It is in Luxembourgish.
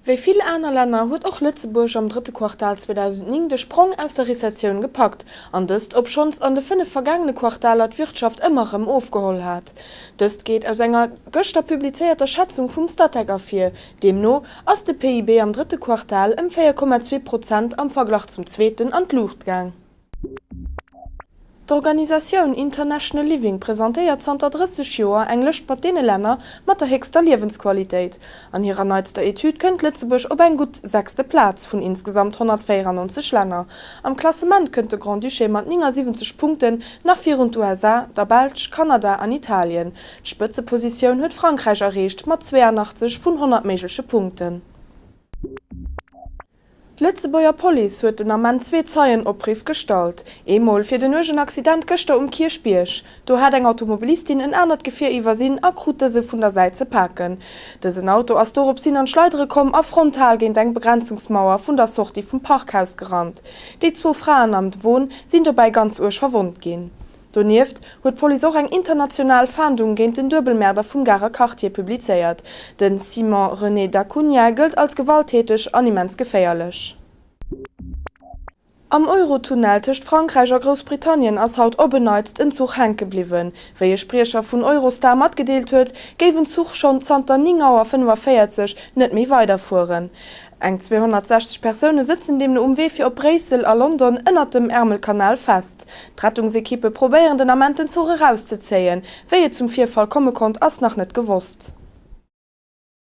Wéi vill aner Länner huet och Lëtzebuerg am drëtte Quartal 2009 de Sprong aus der Rezessioun gepackt, an dëst obschonns an de 5 vergaangene Quartaler d'Wirtschaft ëmmer erëm ofgeholl hat. Dëst geet aus enger gëschter publizéierter Schätzung vum Statec ervir. Deemno ass de PIB am drëtte Quartal ëm 4,2 Prozent am Verglach zum zweeten an d'Luucht gaang. D'Organisatioun International Living presentéiert zanter 30 Joer eng Lëscht mat deene Länner mat der héchster Liewensqualitéit. An hirer neitster Etüd kënnt Lëtzebuerg op eng gutt sechste Plaz vun insgesamt 194 Länner. Am Klassement kënnt de Grand-Duché mat 79 Punkten nach virun d'USA, der Belsch, Kanada an Italien. D'Spëtzepositioun huet Frankräich erreecht mat 82 vun 100 méigleche Punkten. D'Lëtzebuerger Police huet den Ament zwee Zeienopriff gestallt. Eemol fir den uergen Accident gëschter um Kierchbierg. Do hat eng Automobilistin en anert Gefier iwwersinn a krut dëse vun der Säit ze paken. Dësen Auto ass doropshin an d'Schleidere komm a frontal géint eng Begrenzungsmauer vun der Sortie vum Parkhaus gerannt. Déi zwou Fraen am Won sinn dobäi ganz uerg verwonnt ginn. Donieft huet d'Police och eng international Fahndung géint den Duebelmäerder vum Garer Quartier publizéiert. De Simon René Da Cunha gëllt als gewalttäteg an immens geféierlech. Am Eurotunnel tëscht Frankräich a Groussbritannien ass haut op en Neits en Zuch hänke bliwwen. Wéi e Spriecher vun Eurostar matgedeelt huet, géif en Zuch schonn zanter 9 Auer 45 net méi weiderfueren. Eng 260 Persoune sëtzen deemno um Wee fir op Bréissel a London ënnert dem Ärmelkanal fest. D'Rettungsekippe probéieren den Ament den Zuch erauszezéien. Wéi et zum Virfall komme konnt ass nach net gewosst.